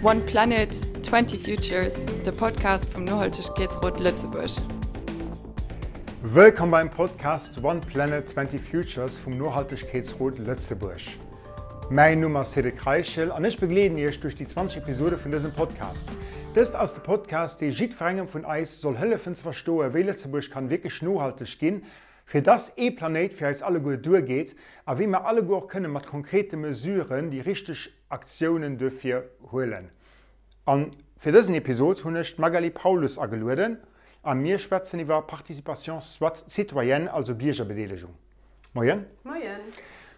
One Planet, 20 Futures, de Podcast vum Nohaltegkeetsrot Lëtzebuerg. Wëllkomm beim Podcast One Planet, 20 Futures vum Nohaltegkeetsrot Lëtzebuerg. Mäin Numm ass Cédric Reichel an ech begleeden Iech duerch déi 20 Episode vun dësem Podcast. Dëst ass de Podcast, dee jiddwerengem vun eis soll hëllefen ze verstoen, wéi Lëtzebuerg kann wierklech nohalteg ginn, fir dass ee Planéit fir eis alleguer duergeet a wéi mer alleguer och kënne mat konkrete Mesuren déi richteg Aktiounen duerfir huelen. A fir dësen Episod hunn ech d'Magali Paulus agelueden a mir schwätzen iwwer Participation citoyenne, also Biergerbedeelegung. Moien. Moien.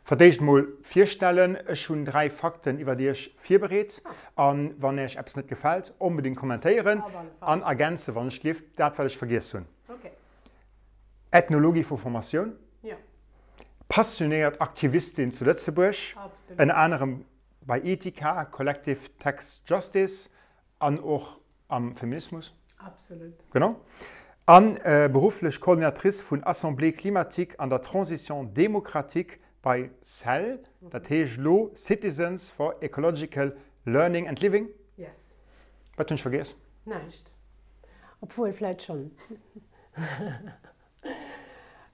Fir d'éischt mol virstellen, ech hunn 3 Fakten iwwert Iech virbereet a wann Iech eppes net gefält, onbedéngt kommentéieren an ergänzen, wann ech dierf, dat wat ech vergiess hunn. Ethnologie vu Formatioun, passionéiert Aktivistin zu Lëtzebuerg, ënner anerem bei Etika, Collective Tax Justice an och am Feminismus. Absolut. Genau. An berufflech Coordinatrice vun Assemblée Climatique an der Transition démocratique bei cell, dat heescht elo Citizens for Ecological Learning and Living. Yes. Wat hunn ech vergiess? Näischt. Obwuel, vläit schonn.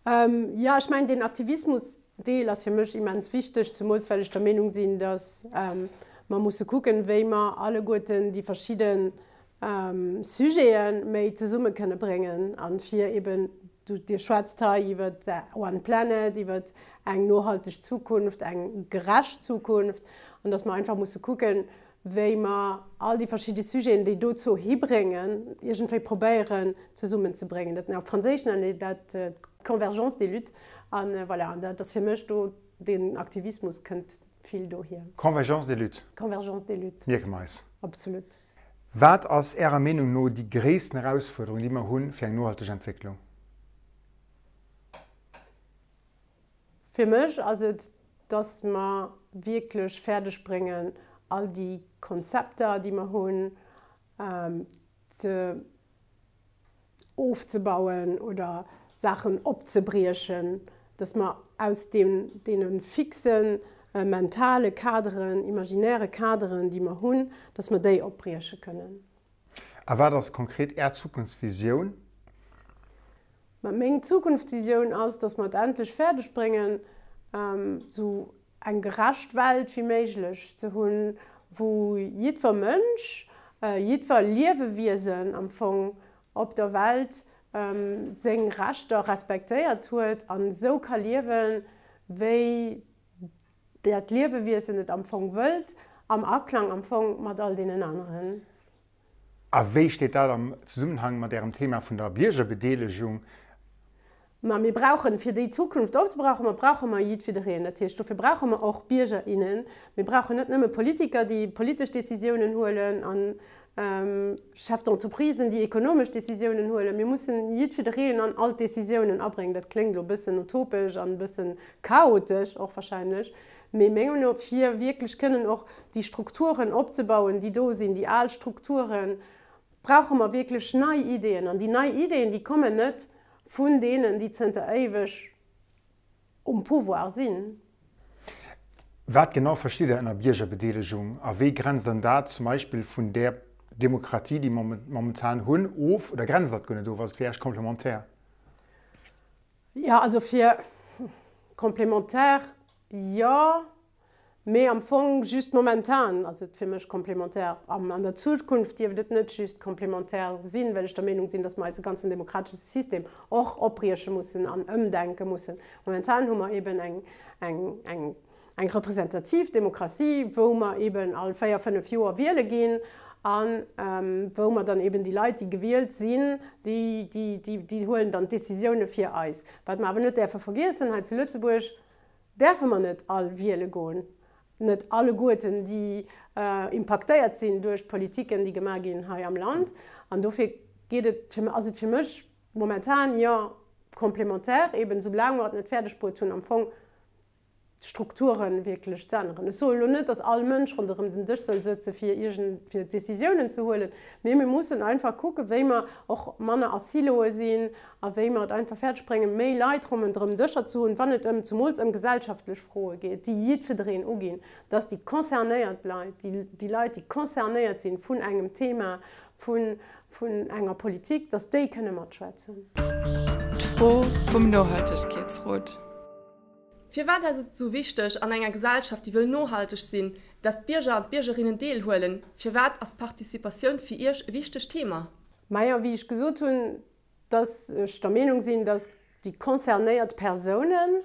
Jo, ech mengen, deen Aktivismus-Deel ass fir mech immens wichteg, zemools well ech der Meenung sinn, datt mer musse kucken, wéi mer alleguerten déi verschidde Sujete méi zesumme kënne bréngen a fir eben, Dir schwätzt hei iwwer One Planet, iwwer eng nohalteg Zukunft, eng gerecht Zukunft, an datt mer einfach musse kucken, wéi mer all déi verschidde Sujeten, déi dozou hibréngen, iergendwéi probéieren zesummenzebréngen. Dat, op Franséisch nennen déi dat d'Convergence des luttes. A voilà, an dat ass fir mech do, deen Aktivismus kënnt vill dohier. Convergence des luttes. Convergence des luttes. Mierke mer eis. Absolut. Wat ass Ärer Meenung no déi gréissten Erausfuerderung, déi mer hunn, fir eng nohalteg Entwécklung? Fir mech ass et, dass mer wierklech fäerdeg bréngen, all déi Konzepter, déi mer hunn, ze ofzebauen oder Saachen opzebriechen, dass mer aus deene fixen mentale Kaderen, imaginäre Kaderen, déi mer hunn, dass mer déi opbrieche kënnen. A wat ass konkret Är Zukunftsvisioun? Mä meng Zukunftsvisioun ass, dass mer et endlech fäerdeg bréngen, esou eng gerecht Welt wéi méiglech ze hunn, wou jiddwer Mënsch, jiddwer Liewewiesen am Fong op der Welt seng Rechter respektéiert huet an esou ka liewen, wéi dat Liewewiesen et am Fong wëllt, am Aklang am Fong mat all deenen aneren. A wéi steet dat am Zesummenhang mat Ärem Thema vun der Biergerbedeelegung? Ma mir brauchen, fir déi Zukunft opzebrauchen, mer brauche mer jiddwiddereen. Dat heescht, dofir brauche mer och Bierger, innen. Mir brauchen net nëmme Politiker, déi politesch Décisiounen huelen a Chefs d'entreprisen, déi ekonomesch Décisiounen huelen. Mir mussen jiddwiddereen an all d'Décisiounen abréngen. Dat kléngt elo e bëssen utopesch an e bëssen chaotesch och wahrscheinlech. Mee mengem no, fir wierklech kënnen och déi Strukturen opzebauen, déi do sinn, déi al Strukturen, brauche mer wierklech nei Ideeën. An déi nei Ideeën, déi kommen net vun deenen, déi zënter éiweg um Pouvoir sinn. Wat genau verstitt Der ënner Biergerbedeelegung a wéi grenzt Der dat zum Beispill vun där Demokratie, déi mer momentan hunn, of oder grenzt Der dat guer net of? Ass et fir Iech complémentaire? Jo, also fir complémentaire, jo, mee am Fong just momentan ass et fir mech complémentaire. An der Zukunft dierft et net just complémentaire sinn, well ech der Meenung sinn, datt mer eise ganzen demokratesche System och opbrieche mussen an ëmdenke mussen. Momentan hu mer eben eng, eng, eng Eng representativ Demokratie, wou mer eben all 4, 5 Joer wiele ginn a wou mer dann eben déi Leit, déi gewielt sinn, déi, déi, déi, déi huelen dann d'Décisioune fir eis. Wat mer awer net däerfe vergiessen, hei zu Lëtzebuerg däerfe mer net all wiele goen, net alleguerten, déi impaktéiert sinn duerch d'Politiken, déi gemaach ginn hei am Land. An dofir geet et, ass et fir mech momentan, jo, complémentaire, eben soulaang mer et net fäerdeg bruet hunn, am Fong. d'Strukture wierklech ze änneren. Ech soen elo net, datt all Mënsch ronderëm den Dësch soll sëtze fir iergend, fir Décisiounen ze huelen, mee mir mussen einfach kucken, wéi mer och manner a Siloe sinn a wéi mer et einfach fäerdeg bréngen, méi Leit ronderëm Dëscher ze hunn, wann et ëm, zumools ëm gesellschaftlech Froe geet, déi jiddwereen uginn, datt déi concernéiert Leit, déi, déi Leit, déi concernéiert sinn vun engem Thema, vun, vun enger Politik, datt déi kënne matschwätzen. D'Fro vum Nohaltegkeetsrot. Firwat ass et esou wichteg an enger Gesellschaft, déi wëll nohalteg sinn, dass d'Bierger an d'Biergerinnen deelhuelen? Firwat ass Participatioun fir Iech e wichtegt Thema? Majo, wéi ech gesot hunn, dass ech der Meenung sinn, dass déi concernéiert Persounen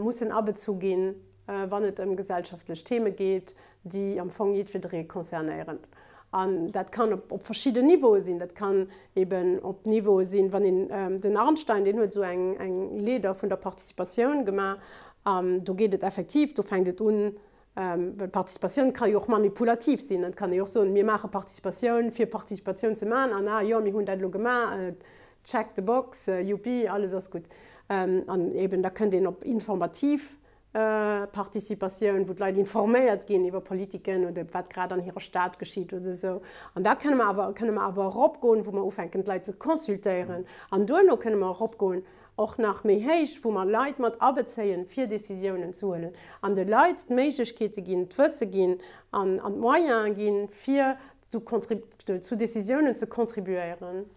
mussen abezu ginn, wann et ëm gesellschaftlech Theme geet, déi am Fong jiddweree concernéieren. An dat kann op verschidden Niveaue sinn. Dat kann eben op Niveaue sinn, wann een, den Arnstein, deen huet esou eng Leeder vun der Participatioun gemaach, an do geet et effektiv, do fänkt et un, well Participatioun ka jo och manipulativ sinn. Et kann ee jo och soen, mir maache Participatioun, fir Participatioun ze maachen, an ah jo, mir hunn dat elo gemaach, check the box, youpi, alles ass gutt. An eben da kënnt een op informativ Participatioun, wou d'Leit informéiert ginn iwwer Politiken oder wat grad an hirer Stad geschitt oder esou. An da kënne mer awer, kënne mer awer eropgoen, wou mer ufänken d'Leit ze consultéieren. An duerno kënne mer eropgoen, och nach méi héich, wou mer Leit mat abezéien, fir Décisiounen ze huelen an de Leit d'Méiglechkeete ginn, d'Wësse ginn an d'Moyene ginn, fir zu Décisiounen ze contribuéieren.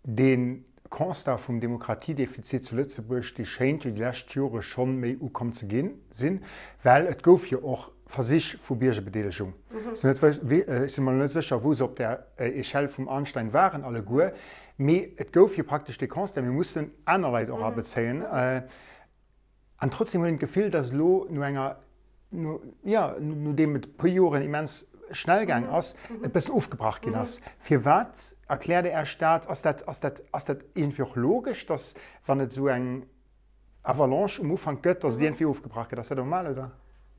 Dee Constat vum Demokratiedefizit zu Lëtzebuerg, dee schéint jo déi lescht Jore schonn méi ukomm ze ginn sinn, well et gouf jo och Versich vu Biergerbedeelegung. Ech si mer elo net sécher, wou se op där Echelle vum Arnstein waren alleguer, mee et gouf jo praktesch dee Constat, mir mussen aner Leit och abezéien. An trotzdem huet een d'Gefill, dass elo no enger, no, jo, nodeem et e puer Joren immens schnell gaang ass, et bëssen ofgebrach ginn ass. Firwat erkläert Der Iech dat? Ass dat, ass dat, ass dat iergendwéi och logesch, dass, wann et esou eng Avalanche um Ufank gëtt, dass et iergendwéi ofgebrach gëtt? Ass dat normal, oder?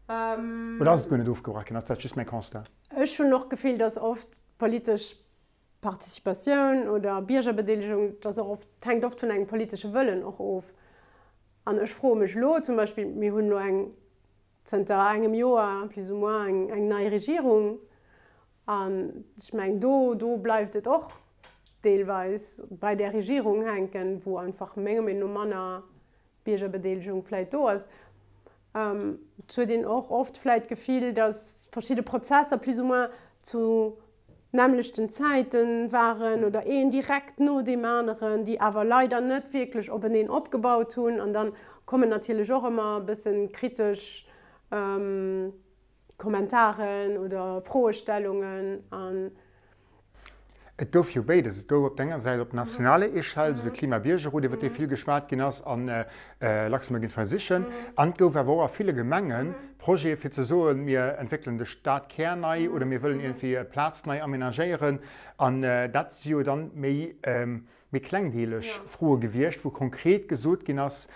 Oder ass et guer net ofgebrach ginn? Ass dat just mäi Constat? Ech hunn och d'Gefill, dass oft politesch Participatioun oder Biergerbedeelegung, dass och oft, hänkt oft vun engem politesche Wëllen och of. An ech froe mech elo zum Beispill, mir hunn elo eng, zënter engem Joer plus ou moins eng, eng nei Regierung. An ech mengen, do, do bleift et och deelweis bei där Regierung hänken, wou einfach menger Meenung no manner Biergerbedeelegung vläit do ass. Et huet een och oft vläit d'Gefill, datt verschidde Prozesser plus ou moins zu nämmlechten Zäite waren oder een direkt no deem aneren, déi awer leider net wierklech openeen opgebaut hunn. An da kommen natierlech och ëmmer e bësse kritesch Kommentaren oder Froestellungen an. Et gouf jo béides. Et gouf op der enger Säit op nationaler Echelle, esou de Klimabiergerrot, iwwer dee vill geschwat ginn ass, an Luxembourg in Transition. An et gouf awer och a ville Gemenge Projete fir ze soen, mir entwéckelen de Stadkär nei oder mir wëllen iergendwéi e Plaz nei amenagéieren. An dat si jo dann méi méi klengdeeleg Froe gewiescht, wou konkret gesot ginn ass,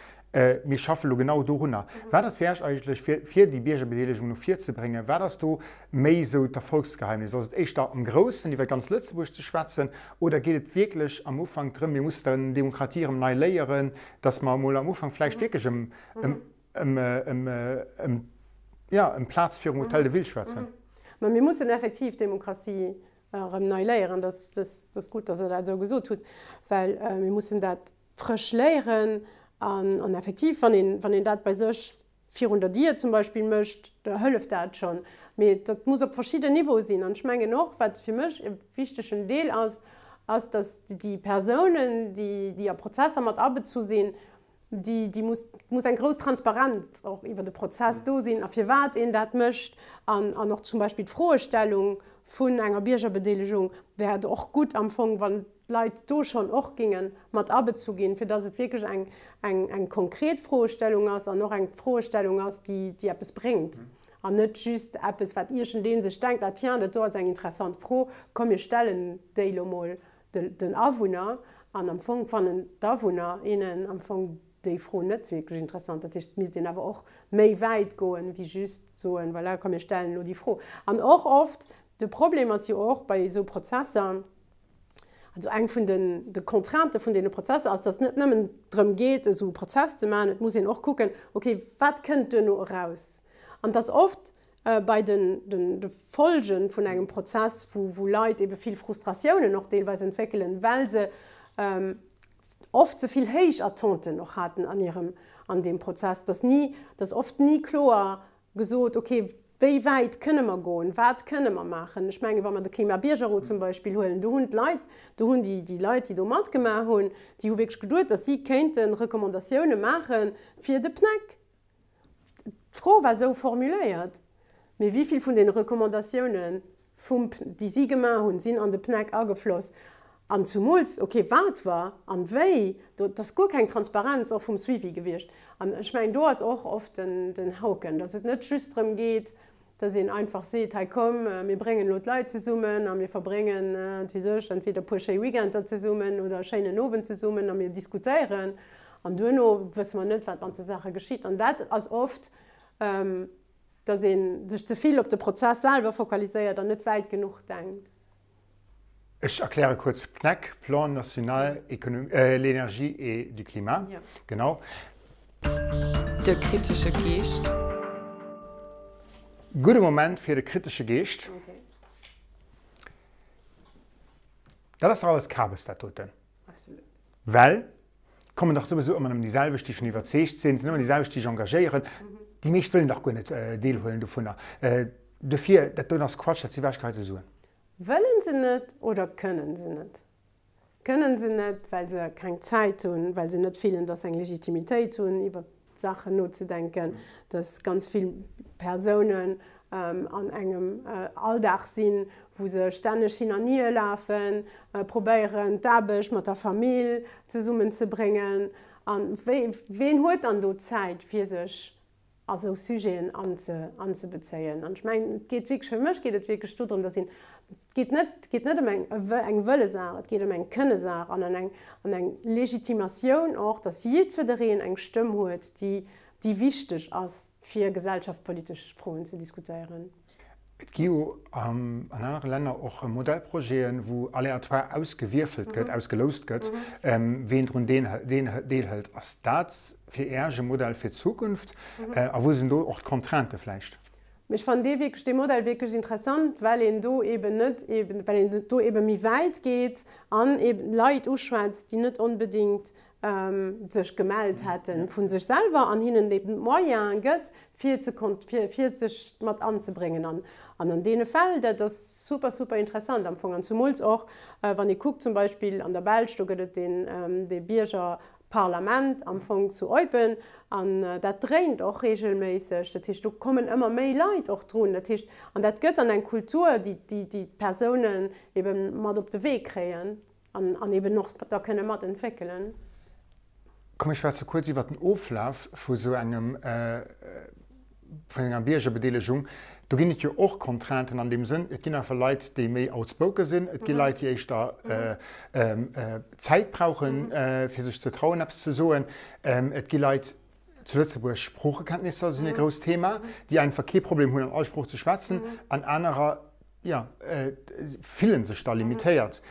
Mir schaffe lo genau dorunner. Wat ass fir Iech eigentlech, fir, fir déi Biergerbedeelegung no vir ze bréngen, wat ass do méi esou d'Erfolgsgeheimnis? Ass et éischter am Groussen iwwer ganz Lëtzebuerg ze schwätzen oder geet et wierklech am Ufank drëm, mir mussen d'Demokratie erëm nei léieren, datt mer emol am Ufank vläicht wierklech ëm, ëm, ëm, ëm, ëm, jo, ëm d'Plaz virum Hôtel de Ville schwätzen? Mä mir mussen effektiv d'Demokratie erëm nei léieren. Dat ass gutt, datt Der dat esou gesot hutt, well mir mussen dat frësch léieren. An effektiv, wann een, wann een dat bei sech virun der Dier zum Beispill mécht, da hëlleft dat schonn. Mee dat muss op verschidden Niveaue sinn. An ech mengen och, wat fir mech e wichtegen Deel ass, ass, datt déi Persounen, déi, déi a Prozesser mat abezu sinn, déi, déi muss, et muss eng grouss Transparenz och iwwer de Prozess do sinn a firwat een dat mécht. An, an och zum Beispill d'Froestellung vun enger Biergerbedeelegung wär et och gutt am Fong, wann d'Leit do schonn och géinge mat abezu ginn, fir dass et wierklech eng, eng, eng konkret Froestellung ass an och eng Froestellung ass, déi, déi eppes bréngt an net just eppes, wat iergendee sech denkt, Ah tiens, dat do ass eng interessant Fro, komm mir stellen déi elo mol den Awunner. An am Fong fannen d'Awunner, innen am Fong déi Fro net wierklech interessant. Dat heescht, et misst een awer och méi wäit goen, wéi just soen, voilà, komm mir stellen elo déi Fro. An och oft, de Problem ass jo och bei esou Prozesser,. Also eng vun den de Contraintë vun deene Prozesser ass, dass et net nëmmen drëm geet, esou e Prozess ze maachen, et muss een och kucken, okay, wat kënnt duerno eraus? An dass oft bei den de Folge vun engem Prozess, wou wou Leit ebe vill Frustratiounen och deelweis entwéckelen, well se oft ze vill héich Attenten och haten an hirem an deem Prozess, dass ni dass oft ni kloer gesot, ok, wéi wäit kënne mer goen, wat kënne mer maachen? Ech mengen, wa mer de Klimabiergerrot zum Beispill huelen, do hunn d'Leit, do hunn déi, déi Leit, déi do matgemaach hunn, déi hu wierklech geduet, datt si kéinte Recommandatioune maache fir de PNEC. D'Fro war esou formuléiert. Mee wéi vill vun deene Recommandatiounen vum, déi si gemaach hunn, sinn an de PNEC agefloss. An zumools, ok, wat war an wéi, do ass guer keng Transparenz och vum Suivi gewiescht. An ech mengen, do ass och oft den Hauken, dass et net just drëm geet, dass een einfach seet, hei komm, mir bréngen elo d'Leit zesummen a mir verbréngen, wat weess ech, entweder e puer schéi Weekender zesummen oder e schéinen Owend zesummen a mir diskutéieren an duerno wësse mer net, wat mat de Saache geschitt. An dat ass oft, Dass ee sech ze vill op de Prozess selwer fokaliséiert an net wäit genuch denkt. Ech erkläre kuerz PNEC, Plan national l'énergie et du climat, genau. De kritesche Geescht. Gudde Moment fir de kritesche Geescht. Dat ass dach alles Kabes, dat doten. Well et kommen dach souwisou ëmmer nëmmen déi selwecht, déi schonn iwwerzeegt sinn, et sinn ëmmer déi selwecht, déi sech engagéieren. Déi meescht wëllen dach guer net deelhuelen dovunner. Dofir, dat doen ass Quatsch, dat si wechgeheite Suen. Wëllen se net oder kënnen se net? Kënnen se net, well se keng Zäit hunn, well se net fillen, datt se eng Legitimitéit hunn, iwwer Saachen nozedenken, datt ganz vill Persounen an engem Alldag sinn, wou se stänneg hin an hier lafen, probéieren d'Aarbecht mat der Famill zesummen ze bréngen. A ween huet dann do Zäit, fir sech a sou Sujeten anzebezéien? An ech mengen, et geet wierklech, fir mech geet et wierklech dodrëm, datt een, Et geet net, et geet net ëm eng, eng Wëllesaach, et geet ëm eng Kënnesaach an eng, an eng Legitimatioun och, dass jiddwereen eng Stëmm huet, déi, déi wichteg ass, fir gesellschaftspolitesch Froen ze diskutéieren. Et gi jo an anere Länner och Modellprojeten, wou aléatoire ausgewierfelt gëtt, ausgeloust gëtt, ween drun deelhëlt. Ass dat fir Äech e Modell fir d'Zukunft? A wou sinn do och d'Contraintë vläicht? Mee ech fannen dee wierklech, dee Modell wierklech interessant, well een do eben net eben, well een do ebe méi wäit geet an eben Leit uschwätzt, déi net onbedéngt sech gemellt hätte vu sech selwer an hinnen eben d'Moyene gëtt, fir ze fir, fir sech mat anzebréngen. An, an an deene Fäll, dat ass super, super interessant am Fong. An zumools och, wann ee kuckt zum Beispill an der Belsch, do gëtt et deen, dee Bierger, Parlament am Fong zu Eupen an dat dréint och regelméisseg. Dat heescht, do kommen ëmmer méi Leit och drun. Dat heescht, an dat gëtt dann eng Kultur, déi déi d'Persounen ebe mat op de Wee kréien an an eben och da kënne mat entwéckelen. Komm mir schwätze kuerz iwwert den Oflaf vu sou engem vun enger Biergerbedeelegung, do ginn et jo och Contrainten an deem Sënn, et ginn einfach Leit, déi méi outspoken sinn, et gi Leit, déi éischter Zäit brauchen, fir sech ze trauen, eppes ze soen, et gi Leit, zu Lëtzebuerg, Sproochekenntnisser sinn e grousst Thema, déi einfach kee Problem hunn, an all Sprooch ze schwätzen, an anerer, jo, fillen sech da limitéiert.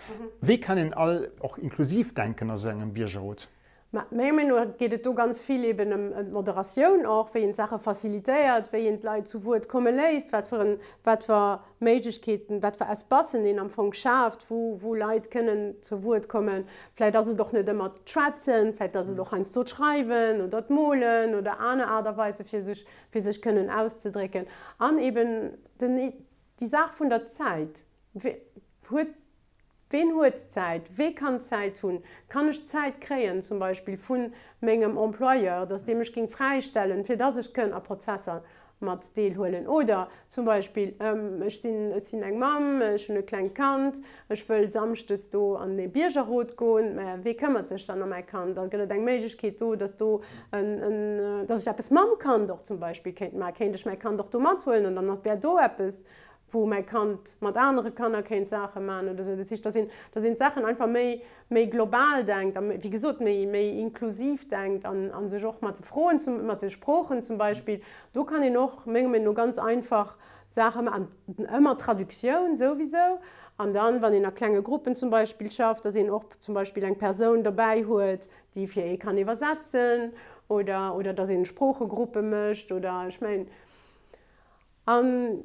Wéi kann een all och inklusiv denken a sou engem Biergerrot? Mä menger Meenung no geet et do ganz vill eben ëm d'Moderatioun och, wéi een d'Saache facilitéiert, wéi een d'Leit zu Wuert komme léisst, wat fir en, wat fir Méiglechkeeten, wat fir Espacen een am Fong schaaft, wou, wou Leit kënnen zu Wuert kommen. Vläicht ass et och net ëmmer d'Schwätzen, vläicht ass et och heiansdo d'Schreiwen oder d'Molen oder aner Aart a Weise fir sech, fir sech kënnen auszedrécken. An eben den, déi Saach vun der Zäit. Huet Ween huet Zäit? Wee kann Zäit hunn? Kann ech Zäit kréien, zum Beispill vu mengem Employeur, dass dee mech géing fräistellen, fir dass ech kënn a Prozesser mat deelhuelen? Oder zum Beispill, ech sinn, ech sinn eng Mamm, ech hunn e klengt Kand, ech wëll samschdes do an ee Biergerrot goen, mä wee këmmert sech dann ëm mäi Kand? Da gëtt et eng Méiglechkeet do, dass do en, en, dass ech eppes mam Kand och zum Beispill kéint maachen, kéint ech mäi Kand och do mathuelen an dann ass, wär do eppes, wou mäi Kand mat anere Kanner kéint Saache maachen oder esou. Dat heescht, dass een, dass een d'Saachen einfach méi, méi global denkt a wéi gesot méi, méi inklusiv denkt an, a sech och mat de Froen zum, mat de Sproochen zum Beispill, do kann een och menger Meenung no ganz einfach. Saache maachen, an ëmmer Traductioun souwisou. An dann, wann een a klenge Gruppen zum Beispill schafft, dass een och zum Beispill eng Persoun dobäi huet, déi fir ee kann iwwersetzen oder, oder dass een Sproochegruppe mécht oder ech mengen, an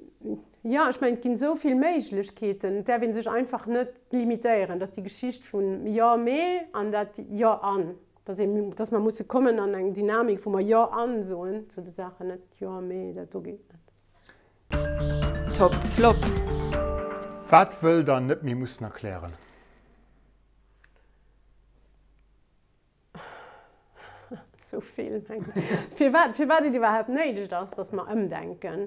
jo, ech mengen, et ginn esou vill Méiglechkeeten, et däerf ee sech einfach net limitéieren. Dat ass déi Geschicht vun Jo, mee an dat Jo an, dass ee, dass mer musse kommen an eng Dynamik, wou mer Jo an soen zu de Saachen, net Jo, mee dat do geet net. Top Flop. Wat wëll der net méi mussen erklären? Sou vill, mengen ech. Firwat, firwat et iwwerhaapt néideg ass, datt mer ëmdenken.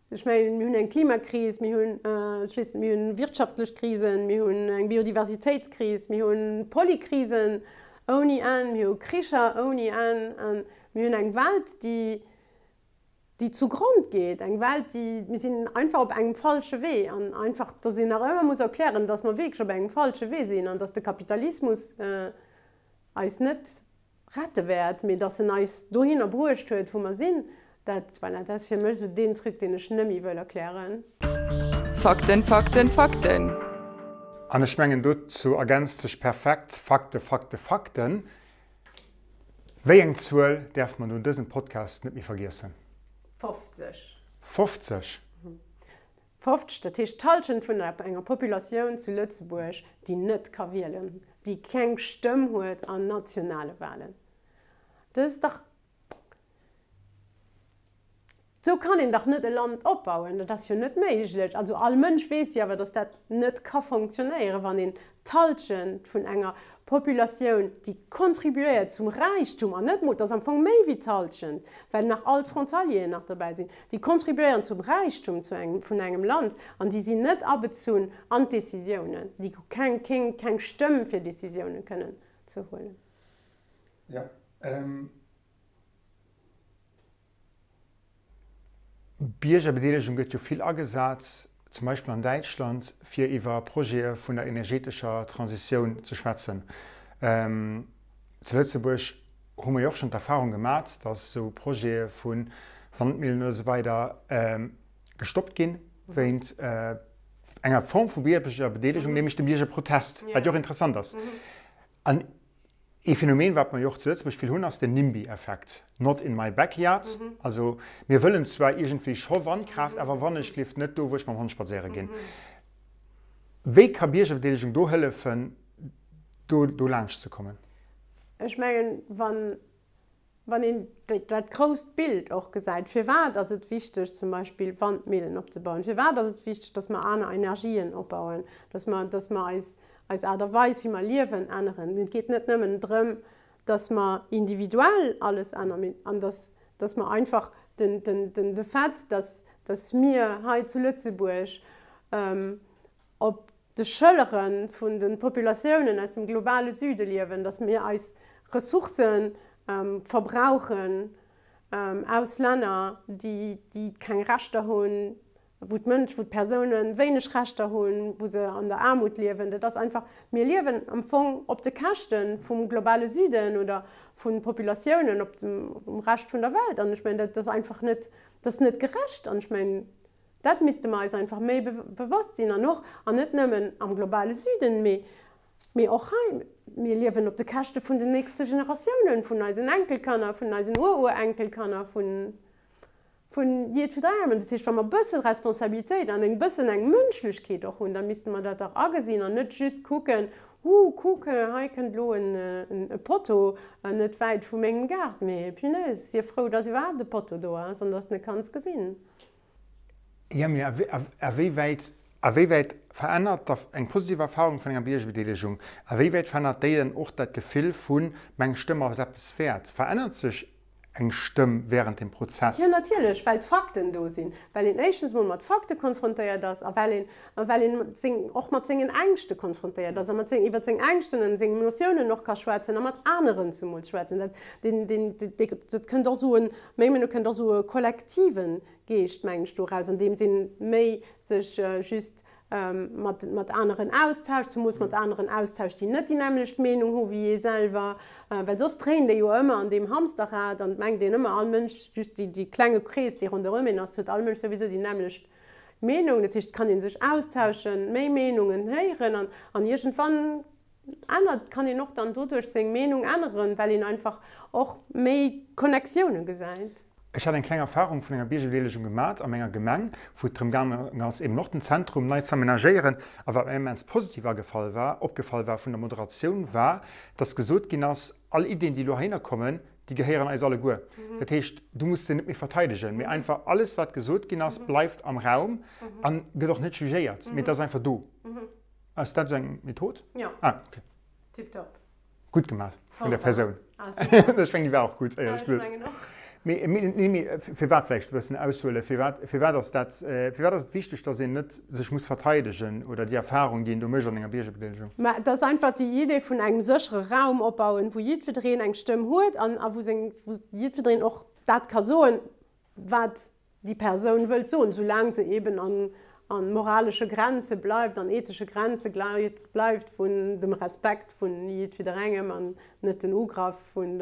Ech mengen, mir hunn eng Klimakris, mir hunn, ech weess net, mir hunn wirtschaftlech Krisen, mir hunn eng Biodiversitéitskris, mir hunn Polykrisen ouni Enn, mir hu Kricher ouni Enn an mir hunn eng Welt, déi, déi zugrond geet, eng Welt, déi, mir sinn einfach op engem falsche Wee an einfach, dass een nach ëmmer muss erklären, dass mer wierklech op engem falsche Wee sinn an dass de Kapitalismus eis net rette wäert, mee dass en eis dohinner bruecht huet, wou mer sinn, dat, voilà, dat ass fir mech esou deen Truc, deen ech net méi wëll erklären. Fakten, Fakten, Fakten! An ech mengen, dozou ergänzt sech perfekt Fakte, Fakte, Fakten. Wéi eng Zuel däerfe mer no dësem Podcast net méi vergiessen? 50. 50? 50, dat heescht d'Hallschent vun enger Populatioun zu Lëtzebuerg, déi net ka wielen, déi keng Stëmm huet an nationale Walen. Dat ass dach Sou kann een dach net e Land opbauen, dat ass jo net méiglech. Also all Mënsch weess jo awer, datt dat net ka fonctionnéieren, wann een d'Halschent vun enger Populatioun, déi contribuéiert zum Räichtum, an net mol, et ass am Fong méi wéi d'Halschent, well nach all d'Frontalieren nach dobäi sinn, déi contribuéieren zum Räichtum zu engem, vun engem Land, an déi sinn net abezunn an d'Décisiounen, déi keng, keng, keng Stëmm fir Décisiounen kënnen ze huelen. Jo. Biergerbedeelegung gëtt jo vill agesat, zum Beispill an Däitschland, fir iwwer Projete vun der energetescher Transitioun ze schwätzen. Zu Lëtzebuerg hu mer jo och schonn d'Erfahrung gemat, datt esou Projete vu Wandmillen oder esou weider gestoppt ginn, wéint enger Form vu Biergerbedeelegung, nämlech dem Biergerprotest, wat jo och interessant ass. An ee Phänomen, wat mer jo och zu Lëtzebuerg vill hunn, ass den NIMBY-Effekt, not in my backyard. Also mir wëllen zwar iergendwéi scho Wandkraaft, awer wannechgelift net do, wou ech mam Hond spadséiere ginn. Wéi ka Biergerbedeelegung do hëllefen, do do laanscht ze kommen? Ech mengen, wann Wann een dat grousst Bild och gesäit, firwat ass et wichteg zum Beispill Wandmillen opzebauen, firwat ass et wichteg, datt mer aner Energien opbauen, datt mer, datt mer eis, eis Aart a Weis wéi mer liewen änneren. Et geet net nëmmen drëm, datt mer individuell alles änneren, mee an datt, datt mer einfach den, den, den, de Fait, datt, datt mir hei zu Lëtzebuerg op de Schëllere vun de Populatiounen aus dem globale Süde liewen, datt mir eis Ressourcë verbrauchen aus Länner, déi keng Rechter hunn, wou d'Mënsch, wou d'Persoune wéineg Rechter hunn, wou se an der Aarmut liewen. Dat ass einfach, mir liewen am Fong op de Käschte vum globale Süden oder vu Populatiounen op dem Rescht vun der Welt. An ech mengen, dat ass einfach net, dat ass net gerecht. An ech mengen, Dat misste mer eis einfach méi bewosst sinn an och, an net nëmmen am globale Süden, mee, mee och hei, mir liewen op de Käschte vun den nächste Generatiounen, vun eisen Enkelkanner, vun eisen Ururenkelkanner, vun, vun jiddwerengem. Dat heescht, wa mer e bësse Responsabilitéit an e bëssen eng Mënschlechkeet och hunn, da misste mer dat dach agesinn an net just kucken, Hu, kuck, hei kënnt elo e Potto net wäit vu mengem Gaart. Mee punaise, sief frou, dass iwwerhaapt e Potto do ass an dass de e kanns gesinn. Jo, mee a wéi wäit, a wéi wäit verännert da eng positiv Erfahrung vun enger Biergerbedeelegung, a wéi wäit verännert déi dann och dat Gefill vu meng Stëmm ass eppes wäert? Verännert sech eng Stëmm während dem Prozess? Jo, natierlech, well d'Fakten do sinn, well een éischtens mol mat Fakte konfrontéiert ass a well een, a well een seng, och mat sengen Ängschte konfrontéiert ass a mat seng, iwwer seng Ängschten an seng Emotiounen och ka schwätzen a mat aneren zemools schwätzen. Dat, deen, deen, dat kënnt och esou en, menger Meenung no kënnt och esou e kollektiven Geescht, mengen ech, doraus, an deem Sinn méi sech just. mat mat aneren austauscht, zumools mat aneren austauscht, déi net déi nämmlecht Meenung hu wéi ee selwer, well soss dréint ee jo ëmmer an deem Hamsterrad an et mengt een ëmmer all Mënsch, just déi dee klenge Krees dee ronderëm een ass, huet all Mënsch souwisou déi nämmlecht Meenung. Dat heescht, et kann ee sech austauschen, méi Meenungen héieren an an iergendwann ännert, kann een och dann doduerch seng Meenung änneren, well een einfach och méi Connectioune gesäit. Ech hat eng kleng Erfahrung vun enger Biergerbedeelegung gemat a menger Gemeng, wou et drëm gaangen ass, eben och den Zentrum nei z'amenagéieren. A wat mir immens positiv agefall war, opgefall war vun der Moderatioun, war, dass gesot ginn ass, all Iddien, déi elo heihinner kommen, déi gehéieren eis alleguer. Dat heescht, du muss se net méi verteidegen, mee einfach alles, wat gesot ginn ass, bleift am Raum a gëtt och net jugéiert, mee et ass einfach do. Ass dat esou eng Method? Jo. Ah, okay. Tiptop. Gutt gemaach vun der Persoun. Ah, super. Ech mengen, déi war och gutt, éierlech gesot. Ja, ech mengen och. Mee, nee, mee firwat vläicht e bëssen aushuelen, firwat, firwat ass dat, firwat ass et wichteg, dass een net sech muss verteidegen oder déi Erfahrung, déi een do mécht an enger Biergerbedeelegung? Mä et ass einfach déi Idee vun engem séchere Raum opbauen, wou jiddwereen eng Stëmm huet an a wou seng, wou jiddwereen och dat ka soen, wat déi Persoun wëllt soen, soulaang se eben an moralesche Grenze bleift, an ethesche Grenze bleift vun dem Respekt vun jiddwiderengem an net den Ugraff vun,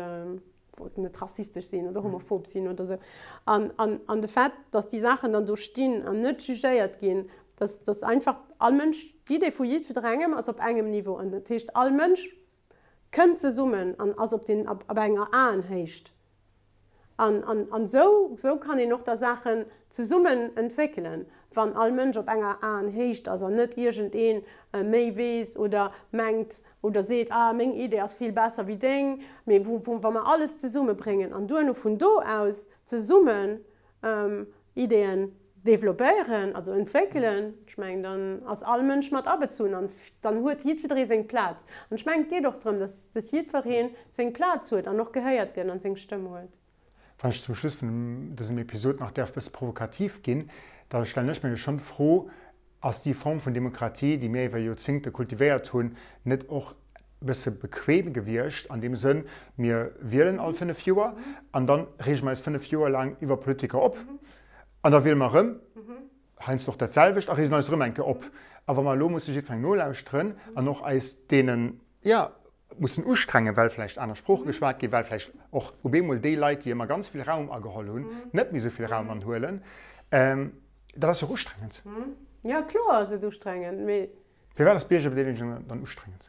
net rassistesch sinn oder homophob sinn oder esou. An de Fait, dass déi Saachen dann do stinn an net jugéiert ginn, dass dass einfach all Mënsch, d'Idee vu jiddwiderengem ass op engem Niveau an dat heescht all Mënsch kënnt zesummen an ass op den, op enger Aenhéicht. An, an, an esou, esou kann een och da Saachen zesummen entwéckelen, wann all Mënsch op enger Aenhéicht ass an net iergendee méi weess oder mengt oder seet, ah meng Idee ass vill besser wéi deng, mee wou, wou, wa mer alles zesummebréngen an duerno vun do aus zesummen Ideeën développéieren, also entwéckelen, ech mengen, dann ass all Mënsch mat abezunn an dann huet jiddweree seng Plaz. An ech mengen, et geet och drëm, dass, dass jiddweree seng Plaz huet an och gehéiert gëtt an seng Stëmm huet. Wann ech zum Schluss vun dësem Episod nach däerf bësse provokativ ginn, da stellen ech mir jo schonn d'Fro, Ass déi Form vun Demokratie, déi mir iwwer Joerzéngte kultivéiert hunn, net och e bësse bequem gewiescht an deem Sënn, mir wielen all 5 Joer an da reege mer eis 5 Joer laang iwwer Politiker op an da wiele mer erëm, heiansdo och dat selwecht, a reegen eis erëm eng Kéier op. A wa mer elo musse jiddwerengem nolauschteren an och eis deenen, jo, mussen ustrengen, well vläicht aner Sprooche geschwat ginn, well vläicht och op eemol déi Leit, déi ëmmer ganz vill Raum ageholl hunn, net méi esou vill Raum anhuelen. Dat ass jo och ustrengend. Jo, kloer ass et ustrengend, mee. Firwat ass Biergerbedeelegung dann ustrengend?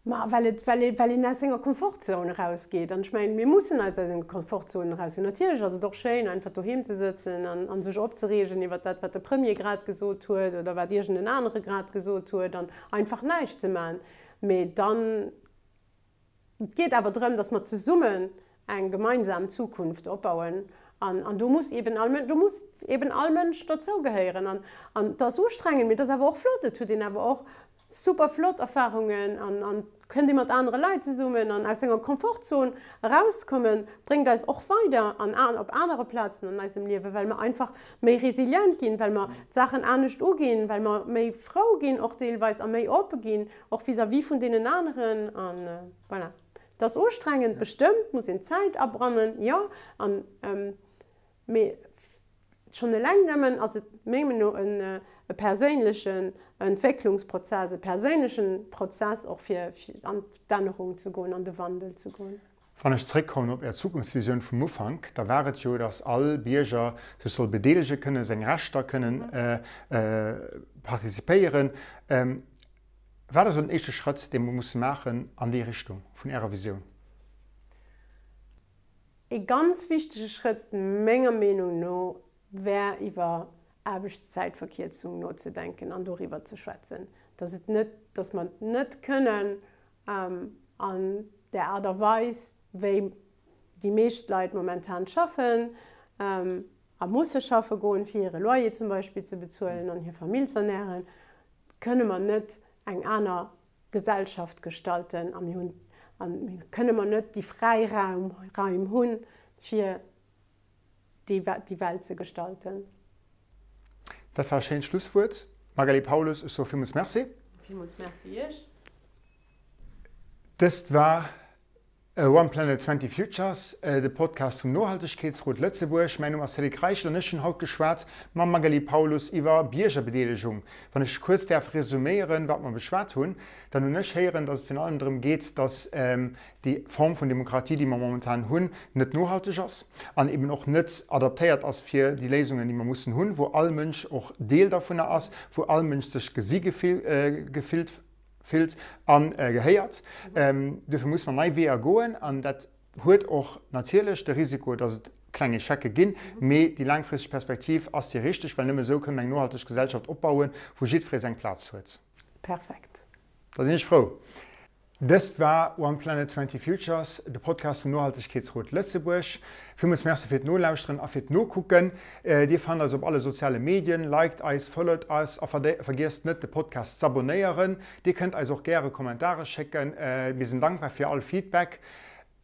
Ma well et, well ee, well een aus senger Komfortzone erausgeet. An ech mengen, mir mussen eis aus enger Komfortzone erausgoen. Natierlech ass et och schéin, einfach doheem ze sëtzen an, an sech opzereegen iwwer dat, wat de Premier grad gesot huet oder wat iergend en anere grad gesot huet an einfach näischt ze maachen. Mee dann, et geet awer drëm, datt mer zesummen eng gemeinsam Zukunft opbauen. An, an do muss eben all Mënsch, do muss eben all Mënsch derzougehéieren. An, an et ass ustrengend, mee et ass awer och flott. Et huet een awer och super flott Erfahrungen an, an kënnt ee mat anere Leit zesummen an aus senger Komfortzon erauskommen, bréngt eis och weider an, op anere Plazen an eisem Liewen, well mer einfach méi resilient ginn, well mer d'Saachen anescht uginn, well mer méi frou ginn och deelweis a méi oppe ginn, och vis-à-vis vun deenen aneren. An voilà. Et ass ustrengend, bestëmmt muss een Zäit abrannen, jo, an mee schonn eleng nëmmen ass et mengem no e perséinlechen Entwécklungsprozess, e perséinleche Prozess och fir an d'Ännerung ze goen, an de Wandel ze goen. Wann ech zeréckkommen op Är Zukunftsvisioun vum Ufank, da war et jo, datt all Bierger sech soll bedeelege kënnen, seng Rechter kënnen participéieren. Wat ass elo den éischte Schrëtt, dee mer musse maachen an déi Richtung vun Ärer Visioun? Ee ganz wichtege Schrëtt menger Meenung no wär iwwer Aarbechtszäitverkierzung nozedenken an doriwwer ze schwätzen, datt et net, datt mer net kënnen an där Aart a Weis, wéi déi meescht Leit momentan schaffen a musse schaffe goen, fir hire Loyer zum Beispill ze bezuelen an hir Famill z'ernären, kënne mer net eng aner Gesellschaft gestalten a mir hunn, a kënne mer net déi fräi Raim hunn, fir déi Welt ze gestalten. Dat war e schéint Schlusswuert. Magali Paulus, ech soe villmools Merci. Villmools Merci Iech. Dëst war. One Planet 20 Futures, de Podcast vum Nohaltegkeetsrot Lëtzebuerg. Mäin Numm ass Cédric Reichel an ech hunn haut geschwat mam Magali Paulus iwwer Biergerbedeelegung. Wann ech kuerz däerf resuméieren, wat mer beschwat hunn, dann hunn ech héieren, dass et virun allem drëm geet, dass déi Form vun Demokratie, déi mer momentan hunn, net nohalteg ass an eben och net adaptéiert ass fir déi Léisungen, déi mer mussen hunn, wou all Mënsch och Deel dovunner ass, wou all Mënsch sech gesi gefillt fillt a gehéiert. Duerfir muss mer nei Weeër goen an dat huet och natierlech de Risiko, dass et kleng Echecke ginn, mee déi laangfristeg Perspektiv ass déi richteg, well nëmme esou kënne mer eng nohalteg Gesellschaft opbauen, wou jiddweree seng Plaz huet. Perfekt. Da sinn ech frou. Dëst war One Planet 20 Futures, de Podcast vum Nohaltegkeetsrot Lëtzebuerg. Villmools Merci fir d'Nolauschteren a fir d'Nokucken. Dir fannt eis op alle soziale Medien. Liked eis, followt eis a vergiesst net de Podcast z'abonnéieren. Dir kënnt eis och gäre Kommentare schécken. Mir sinn dankbar fir all Feedback.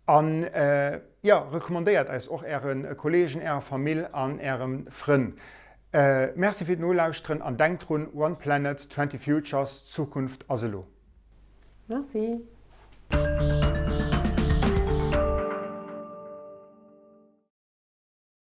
An jo, recommandéiert eis och äre Kollegen, ärer Famill an äre Frënn. Merci fir d'Nolauschteren an denkt drun, One Planet, 20 Futures, d'Zukunft ass elo. Merci.